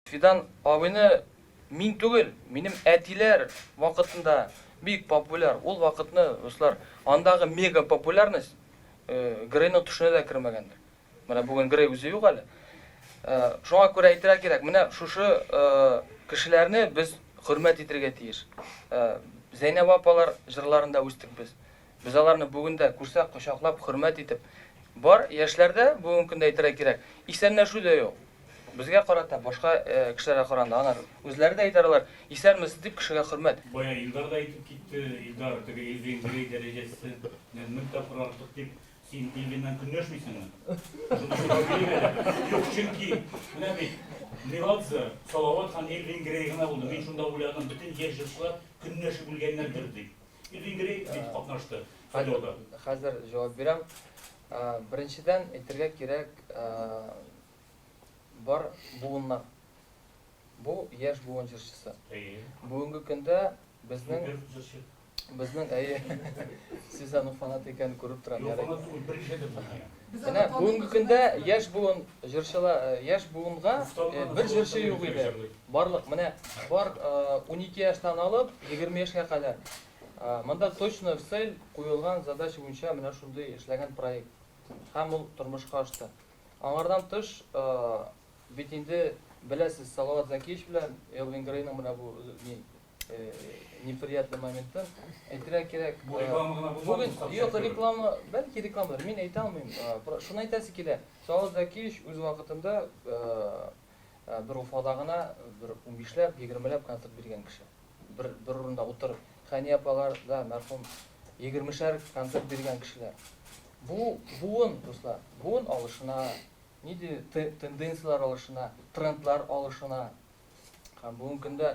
Фидан абыйны мин түгел, минем әтиләр вакытында бик популяр. Ул вакытны, дуслар, андагы мега популярность Грейның төшенә дә кермәгәндер. Менә бүген Грей үзе юк әле. Шуңа күрә әйтергә кирәк, менә шушы кешеләрне без хөрмәт итергә тиеш. Зәйнәб апалар җырларында үстек без. Без аларны бүген дә күрсәк, кочаклап, хөрмәт итеп. Бар яшьләрдә бүгенге көндә әйтергә кирәк, исәнләшү дә юк. Безгә карата, башка кешеләргә караганда, алар үзләре дә әйтә алар, исәнмесез дип кешегә хөрмәт. Бая Илдар да әйтеп китте, Илдар теге Элвин Грей дәрәҗәсеннән 1000 тапкыр артык дип, син Элвиннан көнләшмисеңме? Шуны сорау бирик әле. Юк, чөнки менә бит Меладзе, Салават һәм Элвин Грей гына булды. Мин шунда уйладым, бөтен яшь җырчылар көнләшеп үлгәннәрдер дип. Элвин Грей бит катнашты сайлауда. Хәзер җавап бирәм. Беренчедән, әйтергә кирәк, бар буыннар. Бу яшь буын җырчысы. Әйе. Бүгенге көндә безнең Супер җырчы. Безнең, әйе. Сез аның фанаты икәнен күреп торам. Юк, фанат түгел, берничә дә булмый. Менә бүгенге көндә яшь буын җырчылар, яшь буынга бер җырчы юк иде. Барлык, менә бар 12 яшьтән алып 20 яшькә кадәр. Монда точно в цель куелган задача буенча менә шундый эшләгән проект. Һәм ул тормышка ашты. Аңардан тыш, бит инде беләсез, Салават Зәкиевич белән Элвин Грейның менә бу ни неприятный моментын әйтергә кирәк. Бу реклама гына булмады. Бүген юк, реклама, бәлки рекламадыр, мин әйтә алмыйм. Шуны әйтәсе килә. Салават Зәкиевич үз вакытында бер Уфада гына бер унбишләп, егермеләп концерт биргән кеше. Бер бер урында утырып, Хәния апалар да мәрхүм егермешәр концерт биргән кешеләр. Бу буын, дуслар, буын алышына, нинди тенденцияләр алышына, трендлар алышына. Һәм бүгенге көндә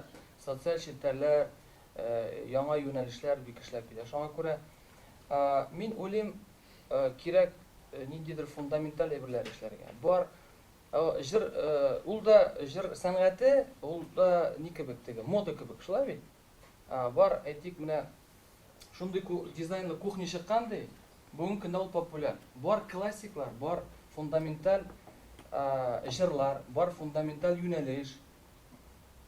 социаль челтәрләр, яңа юнәлешләр бик эшләп килә. Шуңа күрә мин уйлыйм, кирәк ниндидер фундаменталь әйберләр эшләргә. Бар җыр, ул да җыр сәнгате, ул да ни кебек теге, мода кебек, шулай бит? Бар, әйтик, менә шундый дизайнлы кухня чыккан ди, бүгенге көндә ул популяр. Бар классиклар, бар фундаменталь җырлар, бар фундаменталь юнәлеш.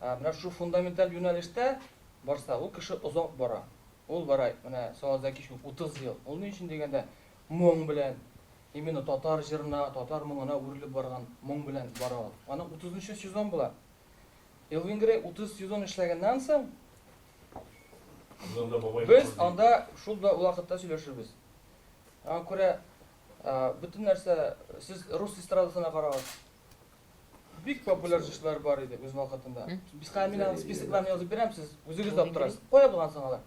Менә шушы фундаменталь юнәлештә барса, ул кеше озак бара. Ул бара, менә Салават Зәкиевич 30 ел. Ул ни өчен дигәндә, моң белән, именно татар җырына, татар моңына үрелеп барган моң белән бара ул. Аның 30 нчы сезон була. Элвин Грей 30 сезон эшләгәннән соң, без анда шул да вакытта сөйләшербез. Аңа күрә бөтен нәрсә, сез рус эстрадасына карагыз. Бик популяр җырчылар бар иде үз вакытында. Без хәзер мин аның списокларын язып бирәм, сез үзегез дә аптырарсыз. Кая булган соң алар?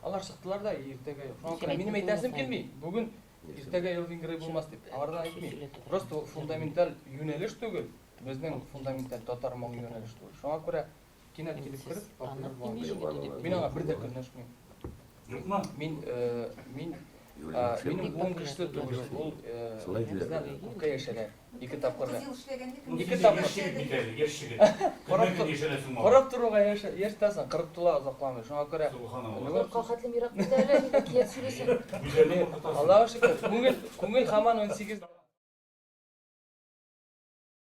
Алар чыктылар да иртәгә юк. Шуңа күрә минем әйтәсем килми. Бүген иртәгә Элвин Грей булмас дип. Алардан әйтмим. Просто ул фундаменталь юнәлеш түгел. Безнең фундаменталь татар моң юнәлеш түгел. Шуңа күрә кинәт килеп кереп, популяр булган. Мин аңа бер дә көнләшмим. Юкмы? Мин, мин, минем буын кешесе түгел ул. Ул бездән күпкә яшәрәк. Ике тапкыр. Ике тапкыр. Яшь егет бит әле, яшь егет. Көннән-көн яшәрәсең малай. Карап торуга яшь, яшь тә соң, 40 тула озакламый. Шуңа күрә. Субханалла. Кырыкка хәтле ерак бит әле, әкият сөйлисең. Гүзәлне куркытасың. Аллага шөкер, күңел, күңел һаман 18.